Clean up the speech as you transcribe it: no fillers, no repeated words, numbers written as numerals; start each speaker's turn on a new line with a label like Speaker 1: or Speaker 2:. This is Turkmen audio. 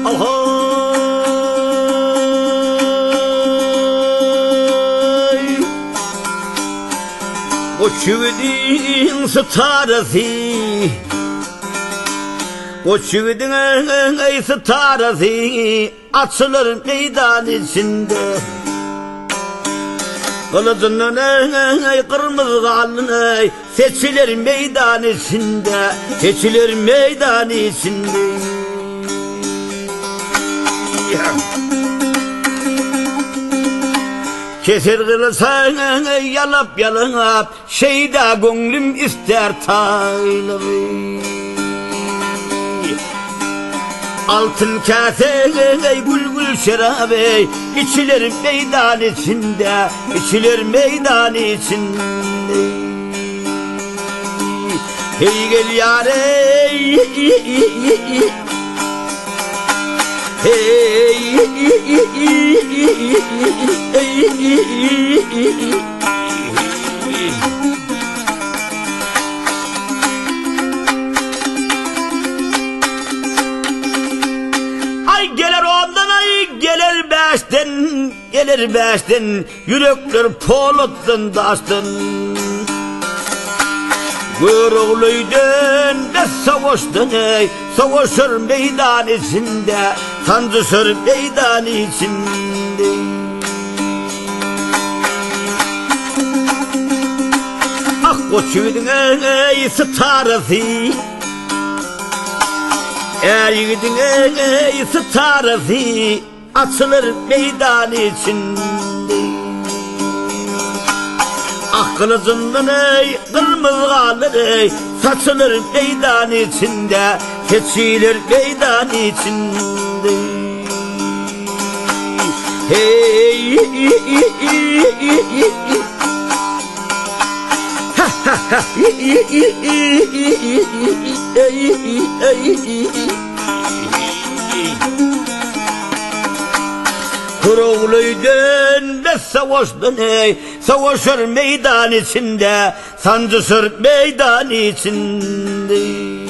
Speaker 1: Ahaý! Goç ýigidiň sytarasy, Goç ýigidiň eý sytarasy, Açylar meýdan içinde. Gylyjyndan eý gyrmyzy galyn eý, Seçiler meýdan içinde, Seçiler meýdan içinde. Keser gylyjyň ýalap-ýalap, Şeýda göňlüm istär taýlygy. Altyn käse eý gül-gül şerap eý, Içiler meýdan içinde, içiler meýdan içinde. Heý gel ýar eý, Heý. Aý geler ondan aý geler bäşden, geler bäşden, Ýürekler polatdan daşdan. Göroglydan de savaşdan ey, Savaşır meydan içinde, Sancışır meydan içinde. Ah goç ýigidiň eý sytarasy, Är ýigidiň eý sytarasy, Açylar meýdan içinde. Ah gylyjyndan eý gyrmyzy galar eý, Saçylar meýdan içinde, Seçiler meýdan içinde. Heý Görogly dönmez savaşdan eý, Savaşar meýdan içinde, Sanjyşar meýdan içinde.